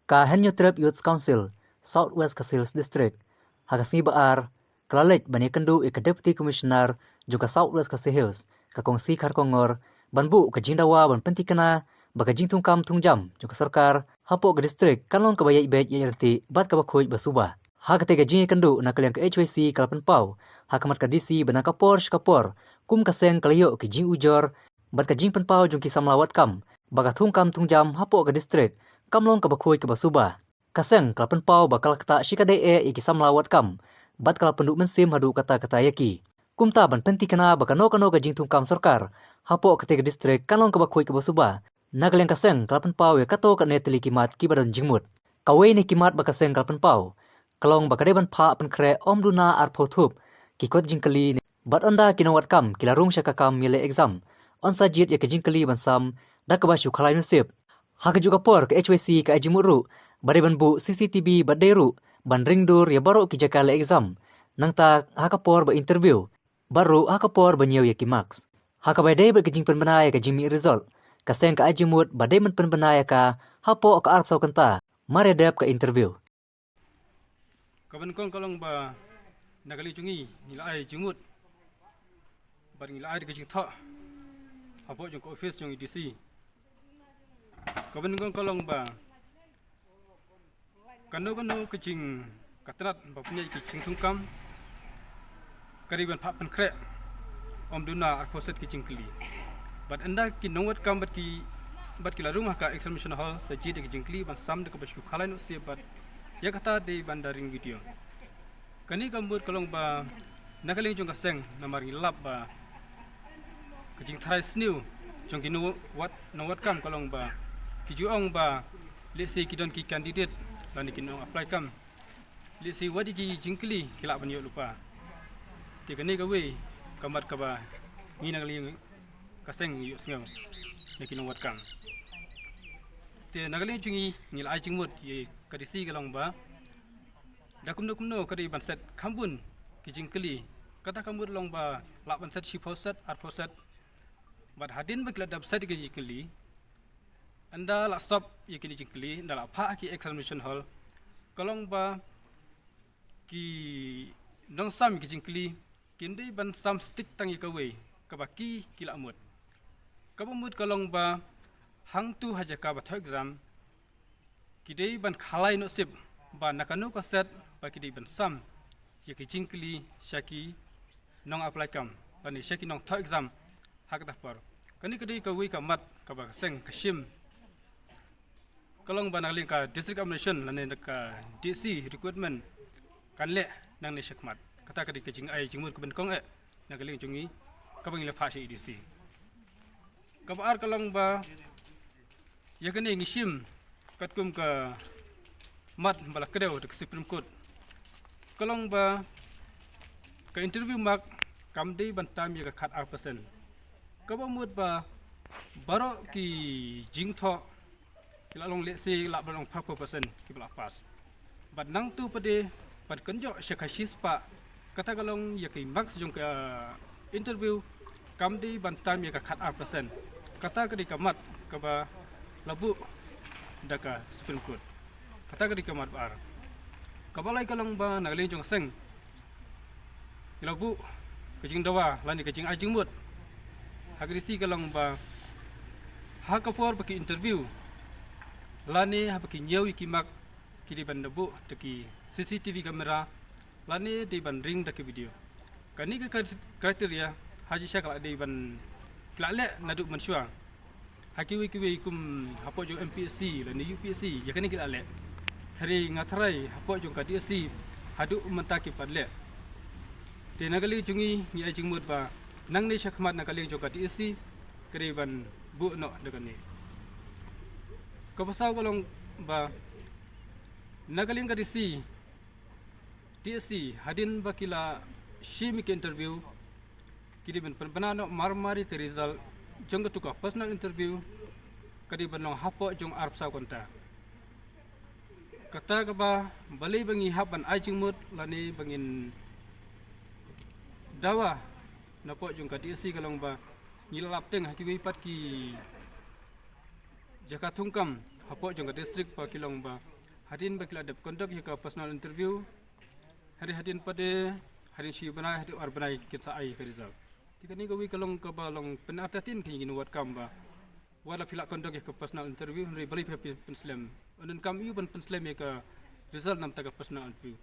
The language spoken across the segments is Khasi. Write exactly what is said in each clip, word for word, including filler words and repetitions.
Ka Hynñiewtrep Youth Council, South West Khasi Hills District, ha ka sngi ba ar, ka la leit ban ïakynduh ïa ka Deputy Commissioner jong ka South West Khasi Hills, ka Kong C. Kharkongor, ban buh ka jingdawa ban pynthikna ba ka jingthungkam thungjam jong ka sorkar hapoh ka district kan long kaba ïaid beit ïaid ryntih bad kaba khuid ba suba. Ha katei ka jingïakynduh, na ka liang ka H Y C ka la pynpaw ha khmat ka D C ba na ka por sha ka por, kum ka seng ka la ïoh ki jingujor bad ka jingpynpaw jong ki samla wad kam ba ka thungkam thungjam hapoh ka district kam long kaba khuid kaba suba. Ka seng ka la pynpaw ba ka la ktah shikatdei eh ïa ki samla wad kam bad ka la pynduh mynsiem haduh katta katta ïa ki. Kumta, ban pynthikna ba kano kano ka jingthungkam sorkar hapoh katei ka district kan long kaba khuid kaba suba, na ka liang ka seng ka la pynpaw ïa kato katne tylli ki mat kiba don jingmut. Kawei na ki mat ba ka seng ka la pynpaw ka long ba ka dei ban phah pynkhreh ym duna arphew thup ki kot jingkylli, bad ynda ki nongwad kam ki la rung sha ka kam ïaleh exam, yn sa jied ïa ka jingkylli ban sam da kaba shu khalai nusip. Ha kajuh ka por, ka H Y C ka ai jingmut ruh ba dei ban buh C C T V bad dei ruh ban ring dur ïa baroh ki jaka leh exam, nangta ha ka por ba interview, bad ruh ha ka por ba ñiew ïa ki marks. Ha kaba ïadei bad ka jingpynbna ïa ka jingmih result, ka seng ka ai jingmut ba dei ban pynbna ïa ka hapoh ka arphew saw kynta mar ïa dep ka interview. Kaba nyngkong ka long ba na ka liang jong ngi, ngi la ai jingmut bad ngi la ai da ka jingthoh hapoh jong ka office jong i D C. Kaba nyngkong ka long ba kano kano ka jing, ka tnat ba pynïaid ki jingthungkam, ka dei ban phah pynkhreh ym duna arphew set ki jingkylli. Bad ynda ki nongwad kam bad ki, bad ki la rung ha ka examination hall, sa jied ïa ki jingkylli ban sam da kaba shu khalai nusip, bad ïa kata dei ban da ring video. Kane ka mut ka long ba na ka liang jong ka seng, namar ngi lap ba ka jingtharai sniew jong ki nongwad, nongwad kam ka long ba ki ju ong ba lehse ki don ki candidate lane ki nong apply kam, lehse wat ïa ki jingkylli ki lah ban ïoh lypa. Te kane kawei ka mat kaba ngi na ka liang ka seng ngi ïohsngew na ki nongwad kam. Te na ka liang jong ngi, ngi la ai jingmut ïa ka D C ka long ba da kumno kumno ka dei ban set kham bun ki jingkylli. Kata ka mut long ba lah ban set shiphew set, arphew set. Bad hadien ba ki la dep set ïa ki jingkylli, ynda la sop ïa ki jingkylli, ynda la phah ha ki examination hall, ka long ba ki nongsam ïa ki jingkylli kin dei ban sam stick tang ïa kawei kaba ki, ki la mut. Kaba mut ka long ba hangto ha jaka ba thoh exam, ki dei ban khalai nusip ba na kano ka set ba ki dei ban sam ïa ki jingkylli sha ki nong apply kam lane sha ki nongthoh exam ha kata ka por. Kane ka dei kawei ka mat kaba ka seng ka shim. Ka long ba na ka liang ka district examination lane na ka D C recruitment kan leh nangne shakhmat. Kata ka dei ka jingai jingmut kaba nyngkong eh na ka liang jong ngi kaba ngi la phah sha i D C. Kaba ar ka long ba ïa kane ngi shim katkum ka mat ba la kdew da ka Supreme Court. Ka long ba ka interview mark kam dei ban tam ïa ka khat ar percent. Kaba mut ba baroh ki jingthoh ki la long, lehse lah ban long phraphew percent kiba la pass. Bad nangto pat de, bad kynjoh sha ka shispah, kata ka long ïa ki marks jong ka interview kam dei ban tam ïa ka khat ar percent. Kata ka dei ka mat kaba la buh da ka Supreme Court. Kata ka dei ka mat ba ar. Kaba lai ka long ba na ka liang jong ka seng ngi la buh ka jingdawa lane ka jingai jingmut ha ka D C ka long ba ha ka por ba ki interview lane haba ki ñiew ïa ki mark, ki dei ban da buh da ki C C T V camera lane dei ban ring da ki video. Kane ka kri-, criteria ha jingshisha ka la dei ban, ki la leh naduh mynshuwa. Ha kiwei kiwei kum hapoh jong M P S C lane U P S C, ïa kane ki la leh. Hynrei nga tharai hapoh jong ka D S C haduh mynta ki pat leh. Te na ka liang jong ngi, ngi ai jingmut ba nangne shakhmat na ka liang jong ka D S C ka dei ban buh noh da kane. Kaba saw ka long ba na ka liang ka D C, D S C, hadien ba ki la shim ïa ki interview, ki dei ban pynbna noh marmar ïa ka result jong katu ka personal interview, ka dei ban long hapoh jong arphew saw kynta. Kata kaba balei ba ngi hap ban ai jingmut lane ba ngin dawa napoh jong ka D S C ka long ba ngi la lap teng ha kiwei pat ki jaka thungkam hapoh jong ka district ba ki long ba Hadien ba ki la dep conduct ïa ka personal interview, hynrei hadien pat de, hadien shi bnai, hadien ar bnai kin sa ai ïa ka result. Te kane kawei ka long kaba long pynartatien ka ïa ki nongwad kam ba wat la phi la conduct ïa ka personal interview, hynrei balei phi pyn- pynslem? Ynda kam ïoh ban pynslem ïa ka result namar ka personal interview.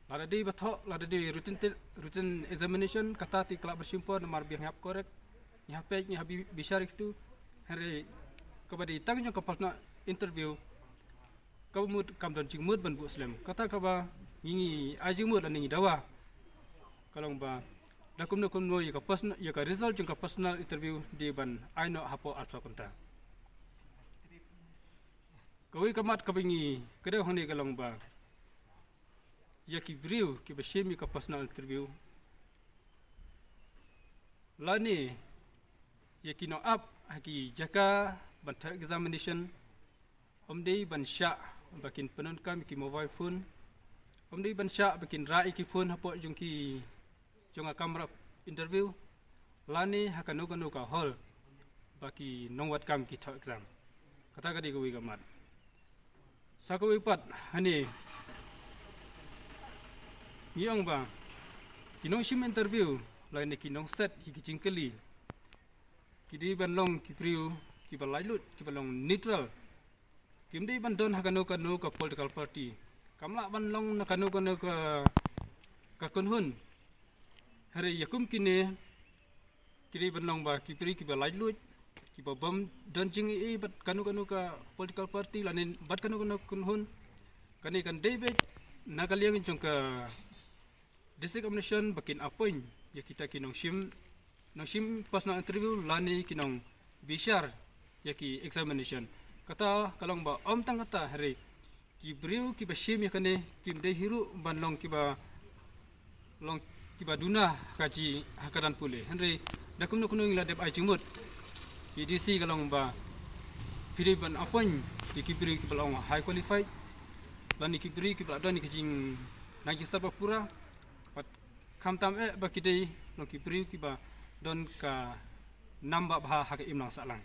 Lada dei ba thoh, lada dei written te- written examination, kata te ka lah ban shim por namar ba ngi hap correct, ngi hap peit, ngi hap bi- bishar ïa kito. Hynrei kaba dei tang jong ka personal interview, kaba mut kam don jingmut ban buh slem. Kata kaba ngi, ngi ai jingmut lane ngi dawa ka long ba da kumno kumno ïa ka personal, ïa ka result jong ka personal interview dei ban ai noh hapoh arphew kynta. Kawei ka mat kaba ngi kdew hangne ka long ba ïa ki briew kiba shim ïa ka personal interview lane ïa ki nongap ha ki jaka ban thoh examination, ym dei ban shah ba kin pyndonkam ïa ki mobile phone, ym dei ban shah ba kin rah ïa ki phone hapoh jong ki, jong ka kamra interview, lane ha kano kano ka hall ba ki nongwad kam ki thoh exam. Kata ka dei kawei ka mat. Sa kawei pat hangne ngi ong ba ki nongshim interview lane ki nongset ïa ki jingkylli ki dei ban long ki briew kiba laitluid, kiba long neutral. Kim dei ban don ha kano kano ka political party. Kam lah ban long na kano kano ka, ka kynhun. Hynrei ïa kum kine ki dei ban long ba ki briew kiba laitluid, kiba bym don jingïeit bad kano kano ka political party lane bad kano kano ka kynhun. Kane kan dei beit na ka liang jong ka district administration ba kin appoint ïa kita ki nongshim, nongshim personal interview lane ki nongbishar ïa ki examination. Kata ka long ba ym tang kata, hynrei ki briew kiba shim ïa kane kim dei hi ruh ban long kiba, long kiba duna ha ka ji, ha ka dan pule. Hynrei da kumno kumno ngi la dep ai jingmut ïa D C ka long ba phi dei ban appoint ïa ki briew kiba long high qualified lane ki briew kiba la don ïa ka jingnang jingstad ba pura. Bad khamtam eh ba ki dei long ki briew kiba don ka nam ba bha ha ka imlang sahlang.